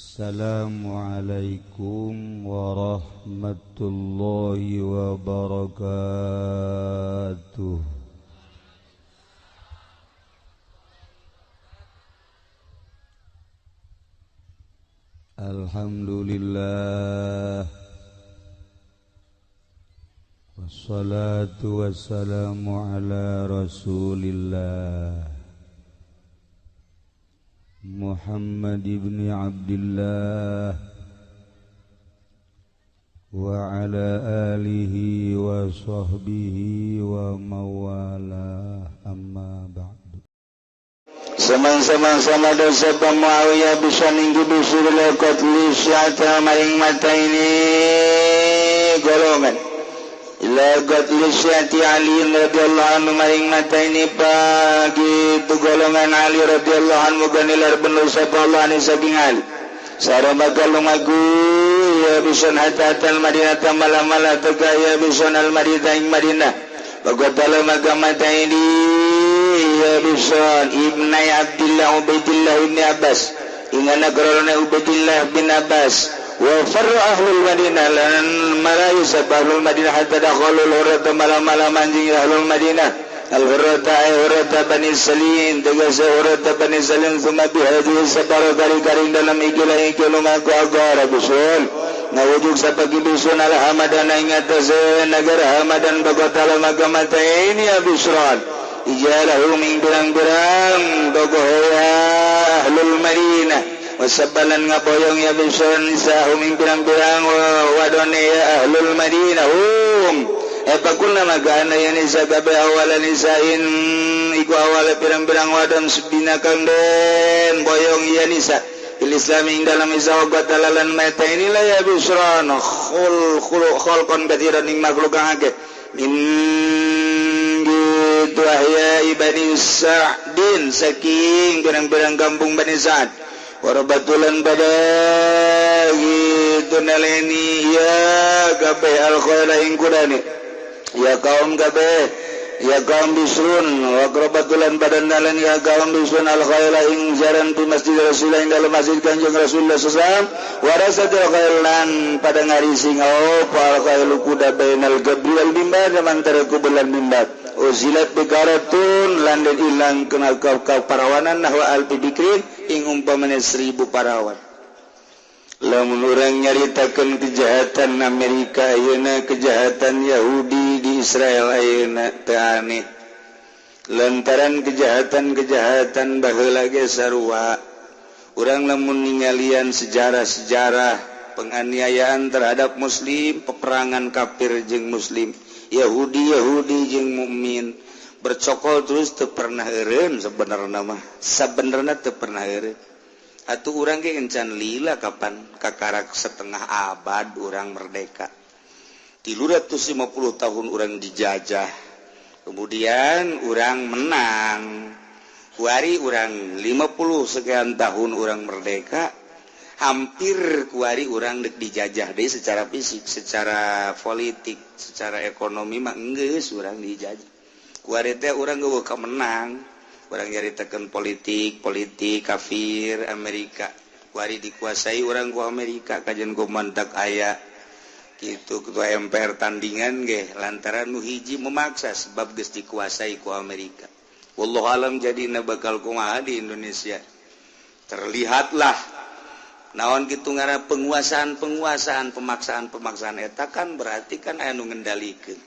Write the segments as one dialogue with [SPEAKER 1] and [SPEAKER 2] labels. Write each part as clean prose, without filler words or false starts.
[SPEAKER 1] Assalamualaikum warahmatullahi wabarakatuh. Alhamdulillah, wassalatu wassalamu ala rasulillah Muhammad ibn Abdullah wa ala alihi wa sahbihi wa mawalah, amma ba'du.
[SPEAKER 2] Semang-semang sama dosa Muawiyah bisa ninggi bisur lekot lisyata maring mata ini golongan lekot lisyati Ali radhiyallahu anhu maring mata ini pagi itu golongan Ali radhiyallahu anhu ganilar bener sapa Allah ani saking Ali sareng bakal lumaku ya bison hatta al Madinah malam-malam teka ya bison al Madinah ing Madinah bagatala maka mata ini ya bison ibnai Abdillah Ubaidillah ibni Abbas ingana korona Ubaidillah bin Abbas wa farra ahlul Madinah lan marayu ahlul Madinah hatta dakhalul hurrata malam-malam anjing ahlul Madinah al hurrata ay hurrata Bani Salim tegese hurrata Bani Salim summa bi hadhihi sabara kari-karing dalam ikilah ikilah lumaku agara bisun nawujuk sapagi bisun ala Hamadan ing atase negara Hamadan bagatala maka mata ini ya bisran ijalahu ming pirang-pirang tokoh ahlul Madinah wasabalan ngaboyong ya bisun sahu ming pirang-pirang wadone ya ahlul Madinah hum epakulna maka ana ya nisa kabeh awala nisain iku awala pirang-pirang wadon sebina kang den boyong ya nisa il Islam ing dalam isa batalalan mata inilah ya bisran khul khalqan katsiran ing makhluk kang akeh min gitu ahya Bani Sa'din saking pirang-pirang kampung Bani Sa'd warabatulan pada gitu naleni ya kabeh al khaira ing kudane ya kaum kabeh ya kaum bisrun wakrabatulan pada naleni ya kaum bisrun al khaira ing jaran di masjid Rasulullah ing dalam masjid Kanjeng Rasulullah sallallahu alaihi wasallam warasatul khailan pada ngarisi ngau al khailu kuda bainal gabri wal mimbar antara kubulan mimbar uzilat bikaratun lan den ilang kena kau parawanan nahwa alfi bikrin ing umpamane 1000 parawan. Lamun urang nyaritakeun kejahatan Amerika ayeuna, kejahatan Yahudi di Israel ayeuna teu aneh. Lantaran kejahatan-kejahatan baheula ge sarua. Urang lamun ningalian sejarah-sejarah penganiayaan terhadap muslim, peperangan kafir jeung muslim, Yahudi jeung mukmin bercokol terus teu pernah eureun sebenarna mah. Sabenerna teu pernah eureun. Atuh urang ge encan lila kapan kakarak setengah abad urang merdeka. 350 tahun urang dijajah. Kemudian urang menang. Kuari urang 50 sekian tahun urang merdeka. Hampir kuari urang dek dijajah deui secara fisik, secara politik, secara ekonomi mah geus urang dijajah. Kuari teh urang geueuh menang. Urang nyaritakeun politik, politik kafir Amerika. Kuari dikuasai urang ku Amerika kajian ku mantak aya kitu ketua MPR tandingan ge lantaran nu hiji memaksa sebab geus dikuasai ku Amerika. Wallahu alam jadina bakal kumaha di Indonesia. Terlihatlah naon kitu ngaran penguasaan-penguasaan, pemaksaan-pemaksaan eta kan berarti kan aya nu ngendalikeun.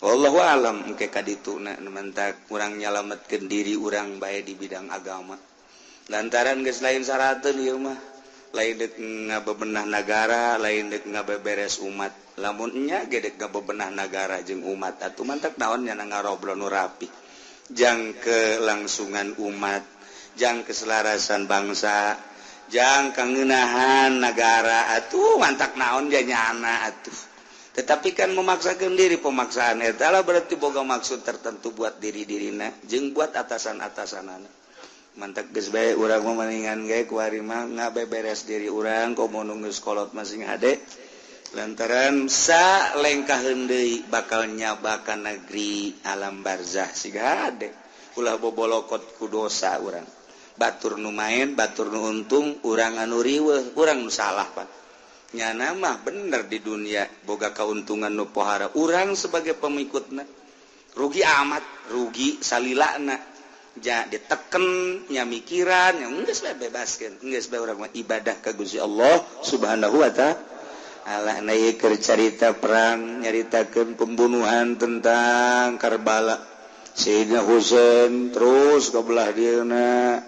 [SPEAKER 2] Wallahu alam engke ka dituna mentak urang nyalametkeun diri urang bae di bidang agama. Lantaran geus lain sarateun ieu mah, lain deuk ngabebenah nagara, lain deuk ngabeberes umat. Lamun nya ge deuk ngabebenah nagara jeung umat atuh mantak naon nya ngarobrol nu rapi. Jang kelangsungan umat, jang keselarasan bangsa, jang kangenahan nagara atuh mantak naon ja nyana atuh. Tetapi kan memaksakan diri, pemaksaan eta lah berarti boga maksud tertentu buat diri-dirina jeung buat atasan-atasanana. Mantak geus bae urang mah mendingan ge kuari mah ngabeberes diri urang komo nu geus kolot masing hade. Lantaran sa lengkaheun deui bakal nyabakan negeri alam barzah siga hade. Ulah bobolokot ku dosa urang. Batur nu main, batur nu untung, urang anu riweuh, urang nu salah Pak. Nyana mah bener di dunia boga keuntungan nu pohara urang sebagai pengikutna. Rugi amat, rugi salilana. Ja diteken nya mikiran, nya geus bae bebaskeun, geus bae urang mah ibadah ka Gusti Allah Subhanahu wa ta'ala. Nah ieu keur carita perang, nyaritakeun pembunuhan tentang Karbala. Sayyidina Husain terus ka belah dieuna.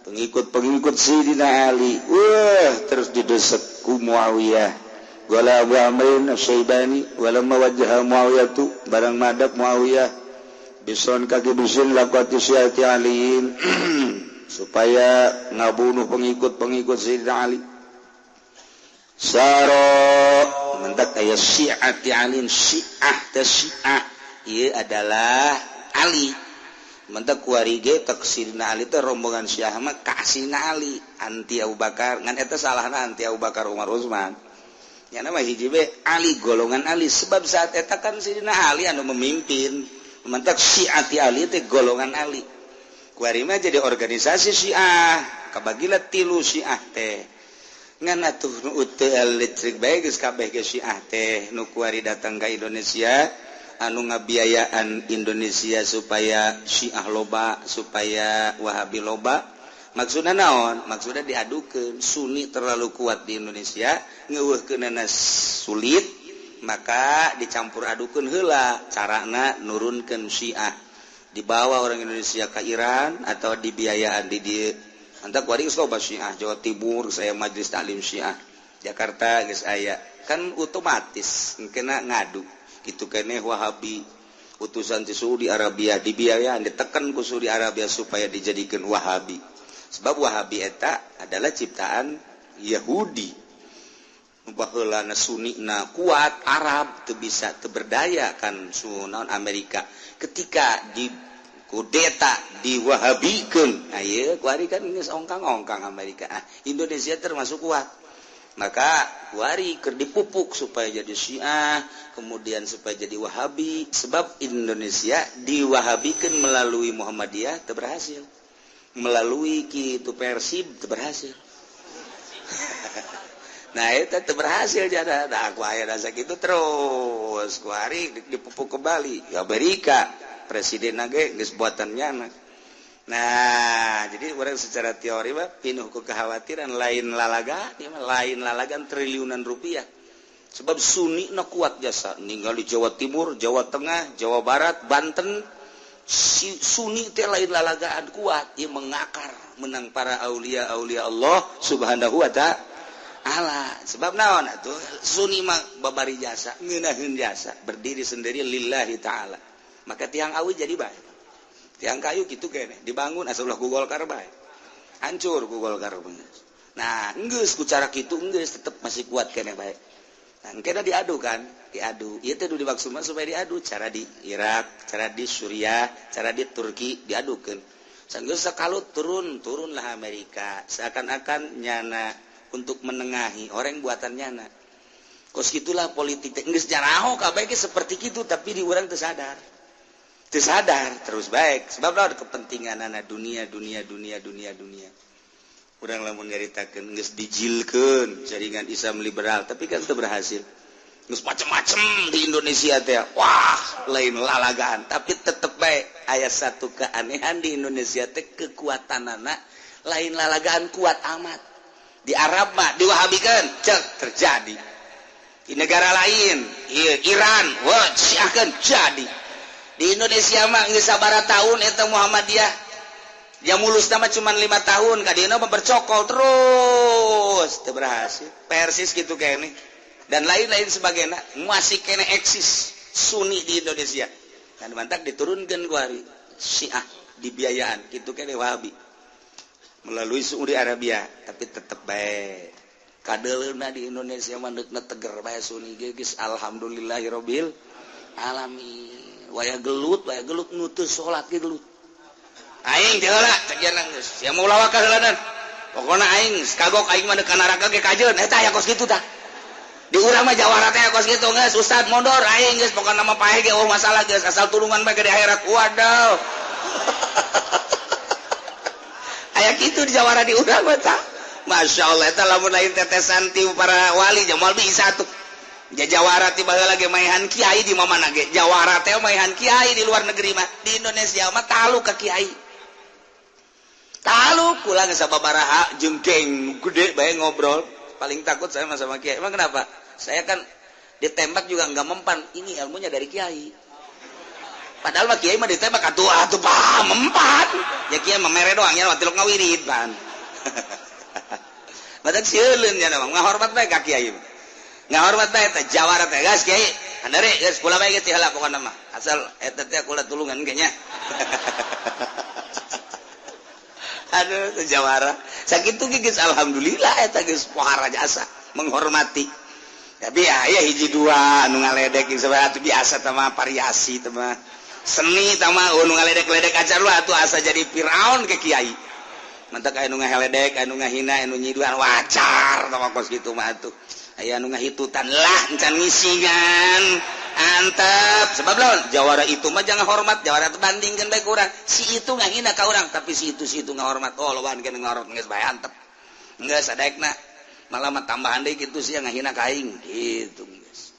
[SPEAKER 2] Pengikut-pengikut Sayyidina Ali, wah terus didesek ku Muawiyah. Wala Abu Amrin Asy-Syaibani walamma wajjaha Muawiyah tu barang madap Muawiyah bison kaki bisin laqati syiati aliin supaya ngabunuh pengikut-pengikut Sayyidina Ali. Saro mentak aya syiati aliin, syiah teh syiah ieu adalah Ali. Mentak kuari ge taksirna Ali teh rombongan Syiah mah ka Sayyidina Ali, anti Abu Bakar, ngan eta salahna anti Abu Bakar Umar Utsman. Nya mah hiji be Ali golongan Ali sebab saat eta kan Sayyidina Ali anu memimpin. Mentak Syiati Ali teh golongan Ali. Kuari mah jadi organisasi Syiah, kabagilah tilu Syiah teh. Ngan atuh nu teu listrik bae geus kabeh ge Syiah teh nu kuari datang ka Indonesia anu ngabiayaan Indonesia supaya Syiah loba, supaya Wahabi loba. Maksudna naon? Maksudna diadukeun Sunni terlalu kuat di Indonesia, ngeuweuhkeunana sulit, maka dicampur adukeun heula carana nurunkeun Syiah. Dibawa orang Indonesia ke Iran atau dibiayaan di dieu. Antak kuari geus loba Syiah Jawa Timur, saya Majelis Taklim Syiah Jakarta geus aya. Kan otomatis kena ngadu. Itu kene Wahabi utusan di Saudi Arabia dibiayaan ditekan ku Saudi Arabia supaya dijadikan Wahabi. Sebab Wahabi eta adalah ciptaan Yahudi. Baheulana Sunni na kuat Arab teu bisa teu berdaya kan sunaon Amerika. Ketika di kudeta diwahabikeun, ieu kuari kan geus ongkang-ongkang Amerika. Ah, Indonesia termasuk kuat. Maka kuari keur dipupuk supaya jadi Syiah, kemudian supaya jadi Wahabi. Sebab Indonesia diwahabikeun melalui Muhammadiyah teu berhasil. Melalui kitu Persib teu berhasil. Nah itu teu berhasil jada. Nah aku aya rasa kitu terus kuari dipupuk kembali. Amerika presiden ge geus buatan nyana. Nah, jadi orang secara teori mah pinuh ku kekhawatiran lain lalaga, dia mah lain lalagan triliunan rupiah. Sebab Sunni na kuat jasa, ninggal di Jawa Timur, Jawa Tengah, Jawa Barat, Banten, si Sunni teh lain lalagaan kuat, ia mengakar menang para aulia aulia Allah Subhanahu wa ta'ala. Sebab naon atuh Sunni mah babari jasa, ngeunaheun jasa, berdiri sendiri lillahi ta'ala. Maka tiang awi jadi bae. Tiang kayu gitu kene dibangun asal ulah ku Golkar bae. Hancur ku Golkar bener. Nah, geus ku cara kitu geus tetep masih kuat kene bae. Nah, kena diadu kan, diadu. Ieu teh dimaksud mah supaya diadu cara di Irak, cara di Suriah, cara di Turki diadukeun. Sanggeus sakalut turun, turunlah Amerika. Seakan-akan nyana untuk menengahi orang buatan nyana. Kos kitulah politik teh geus jaraho kabeh ge seperti kitu tapi di urang teu sadar. Sadar terus baik sebab ada kepentingan anak dunia dunia dunia dunia dunia urang lamun nyaritakeun geus dijilkeun jaringan Islam liberal tapi kan teu berhasil geus macem-macem di Indonesia teh wah lain lalagaan tapi tetep baik aya satu keanehan di Indonesia teh kekuatanana lain lalagaan kuat amat di Arab mah diwahabikeun cek terjadi di negara lain Iran wah syiahkeun jadi di Indonesia mah geus sabaraha tahun eta Muhammadiyah yang mulus nama cuma 5 tahun ka dieuna mah bercokol terus teu berhasil Persis gitu kene dan lain-lain sebagainya masih kene eksis Sunni di Indonesia dan mantak diturunkeun ku hari Syiah dibiayaan kitu kene Wahabi melalui Saudi Arabia tapi tetep bae kadeuleuna di Indonesia mah deukna teger bae Sunni ge geus alhamdulillahirabbil alamin. Waya gelut nutus salat ge gelut. Aing teh heula cek jan geus. Sia mau lawak heula dan. Pokona aing kagok aing mah ka neraka ge kajeun eta aya kos kitu tah. Di urang mah jawara teh kos kitu geus ustad mondor aing geus pokona mah paeh ge eueuh masalah geus asal tulungan bae ke di akhirat. Waduh. Aya Sakitu di jawara di urang mah tah. Masya Allah eta lamun lain tetesan ti para wali jamal bisa tuh. Jawara ti baheula ge maehan kiai di mana ge. Jawara teh maehan kiai di luar negeri mah. Di Indonesia mah talu ka kiai. Talu kula geus sababaraha jeung geng gede bae ngobrol. Paling takut saya mah sama kiai. Emang kenapa? Saya kan ditembak juga nggak mempan. Ini ilmunya dari kiai. Padahal mah kiai mah ditembak atuh atuh paham mempan. Ya kiai mah mere doang nya tilok ngawirid pan. Badak sieun nya mah ngahormat bae ka kiai. Ngahormat bae teh jawara teh geus kiai. Handere geus kula bae geus heula pokona mah. Asal eta teh kula tulungan ge nya. Aduh teh jawara. Sakitu ge geus alhamdulillah eta geus pohara jasa menghormati. Tapi aya hiji dua anu ngaledek atuh biasa teh mah variasi teh mah. Seni teh mah anu ngaledek-ledek acar lu atuh asa jadi Firaun ke kiai. Mantak aya nu ngaheledek, anu ngahina, anu nyiduan wacar teh mah kos kitu mah atuh. Aya anu ngahitutan lah encan ngisingan. Antep sebab lawan jawara itu mah jangan hormat, jawara teh bandingkeun bae ku urang. Si itu ngahina ka urang tapi si itu ngahormat. Oh loban keneh ngahormat geus bae antep. Geus sadaekna malah mah tambahan deui kitu sia ngahina ka aing kitu geus.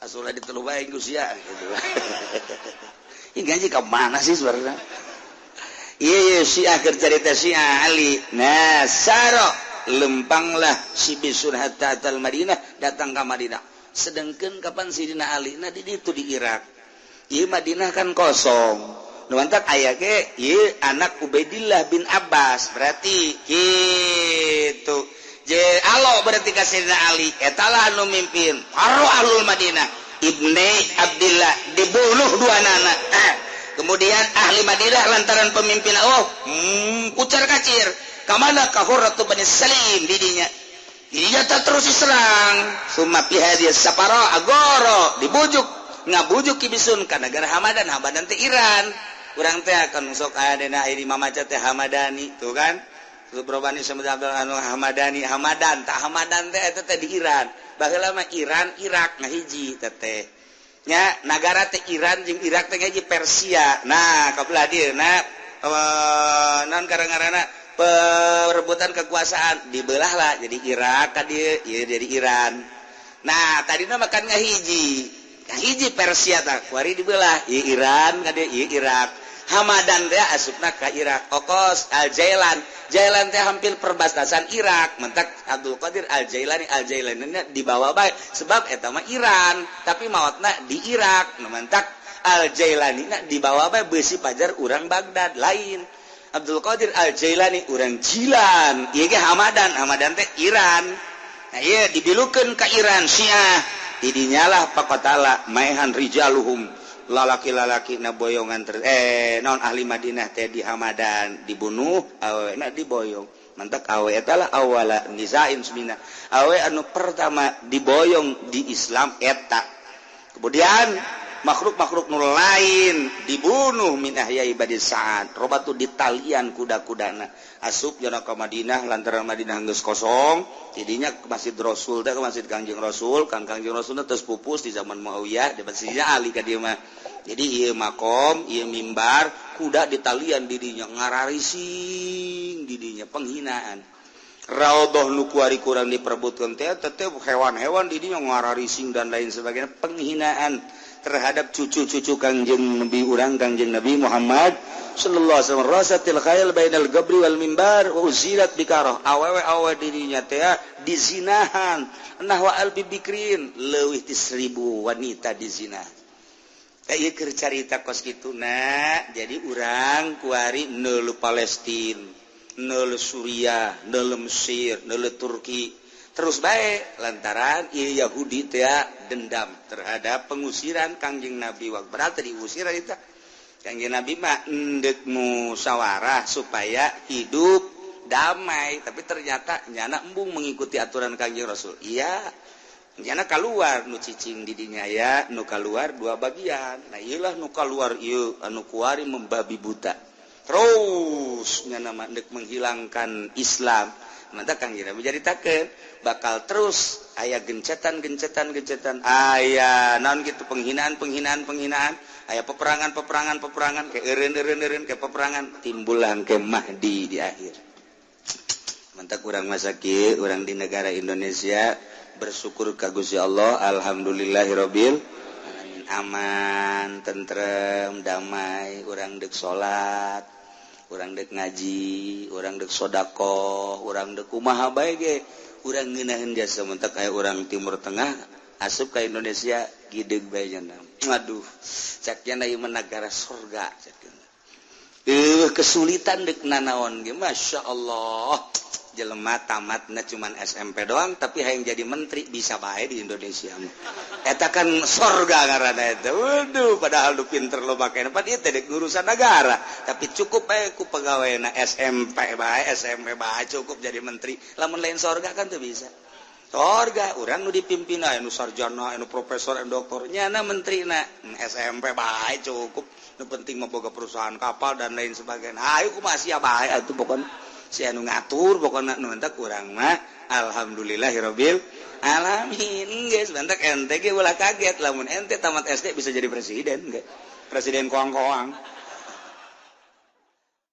[SPEAKER 2] Asulah ditelu bae ku sia kitu. Ini gaji ka mana sih sebenarnya? Iya Syiah keur carita Syiah Ali. Nah, saro lempanglah si Bisur hatta atal Madinah datang ke Madinah. Sedangkan kapan Sidina Ali nah di ditu di Irak. Ieu Madinah kan kosong. Nu mantak aya ge ieu anak Ubaidillah bin Abbas berarti kitu. Je alo berarti ka Sidina Ali eta lah anu mimpin para ahlul Madinah. Ibni Abdillah dibunuh dua nana. Kemudian ahli Madinah lantaran pemimpin oh kucar kacir kamana ka Hurratu Bani Salim didinya. Didinya tak terus diserang. Summa fi hadhihi sapara agoro dibujuk ngabujuk kibisun ka negara Hamadan. Hamadan teh Iran. Urang teh akan sok aya dina ieu mamaca teh Hamadani tuh kan. Subrobani sama anu Hamadani Hamadan tak Hamadan teh eta teh di Iran. Baheula mah Iran Irak ngahiji teh nya nagara teh Iran jeung Irak teh ngahiji Persia. Nah kabelah dieu na naon karang-karana perebutan kekuasaan dibelah lah jadi Irak ka dieu ieu jadi Iran. Nah tadina mah kan ngahiji ngahiji Persia tah kuari dibelah ieu Iran ka dieu ieu Irak. Hamadan teh asupna ka Irak. Okos Al-Jailan. Jailan teh hampir perbatasan Irak. Mentak Abdul Qadir Al-Jailani Al-Jailani dibawa bae sebab eta mah Iran, tapi maotna di Irak. Nu mentak Al-Jailani na dibawa bae beusi pajar urang Baghdad lain. Abdul Qadir Al-Jailani urang Jilan. Ieu ge Hamadan, Hamadan teh Iran. Nah ieu dibilukeun ka Iran Syiah. Didinyalah pakotala maehan rijaluhum. Lalaki-lalaki na boyongan non ahli Madinah teh di Hamadan dibunuh awe na diboyong mantak awe eta lah awala nisain semina awe anu pertama diboyong di Islam eta. Kemudian makhluk-makhluk nu lain dibunuh min ahyai badi sa'ad robatu ditalian kuda-kudana asup jana ka Madinah lantaran Madinah geus kosong jadinya ke Masjid Rasul teh ke Masjid Kangjeng Rasul Kang Kangjeng Rasul teh terus pupus di zaman Muawiyah di Masjidnya Ali ka dieu mah. Jadi ieu makom ieu mimbar kuda ditalian didinya ngararising didinya penghinaan. Raudhah nu kuari kurang diperebutkeun teh teh hewan-hewan didinya ngararising dan lain sebagainya penghinaan terhadap cucu-cucu Kangjeng Nabi urang Kangjeng Nabi Muhammad sallallahu alaihi wasallam. Rasatil khail bainal gabri wal mimbar wa uzilat bikarah awewe-awewe dirinya teh dizinahan nahwa alfi bikrin leuwih ti 1000 wanita dizinah. Teh ieu keur carita kos kituna. Jadi urang kuari neuleuh Palestina, neuleuh Suriah, neuleuh Mesir, neuleuh Turki terus baik lantaran ieu Yahudi teh dendam terhadap pengusiran Kangjeng Nabi. Waktu berarti diusiran itu Kangjeng Nabi mah endek musyawarah supaya hidup damai, tapi ternyata nyana embung mengikuti aturan Kangjeng Rasul. Iya nyana keluar nu cicing di dinya ya nu keluar dua bagian. Nah ieulah nu keluar ieu anu kuari membabi buta terus nyana mah endek menghilangkan Islam. Maka Kangjeng Nabi jadi takeun bakal terus aya gencetan gencetan gencetan aya naon gitu penghinaan penghinaan penghinaan aya peperangan peperangan peperangan ke eureun eureun eureun ke peperangan timbulan ke Mahdi di akhir. Mantak urang masa kieu, urang di negara Indonesia bersyukur ka Gusti Allah, alhamdulillahirabbil alamin, aman, tentrem, damai. Urang dek salat, urang dek ngaji, urang dek sodakoh, urang dek kumaha bae ge urang ngeunaheun jasa. Mantak aya urang Timur Tengah asup ka Indonesia, gideg bae nya. Aduh, cak nya, ieu mah negara surga cak. Kesulitan dek nanaon ge, Masya Allah. Jelema tamatna cuman SMP doang, tapi hayang jadi menteri bisa bae di Indonesia mah. Eta kan sorga ngaranna eta. Waduh, padahal lu pinter lo make pa ieu teh urusan negara, tapi cukup bae ku pegawai SMP bae, SMP bae cukup jadi menteri. Lamun lain sorga kan tuh bisa. Sorga urang nu dipimpin anu sarjana, anu profesor, anu doktor, nyana menteri na SMP bae cukup. Nu penting mah boga perusahaan kapal dan lain sebagainya. Ayo, kumaha sia bae atuh, pokokna si anu ngatur. Pokokna nu entak urang mah alhamdulillahirabbil alamin, geus. Mantak ente ge ulah kaget lamun ente tamat SD bisa jadi presiden ge, presiden koang-koang.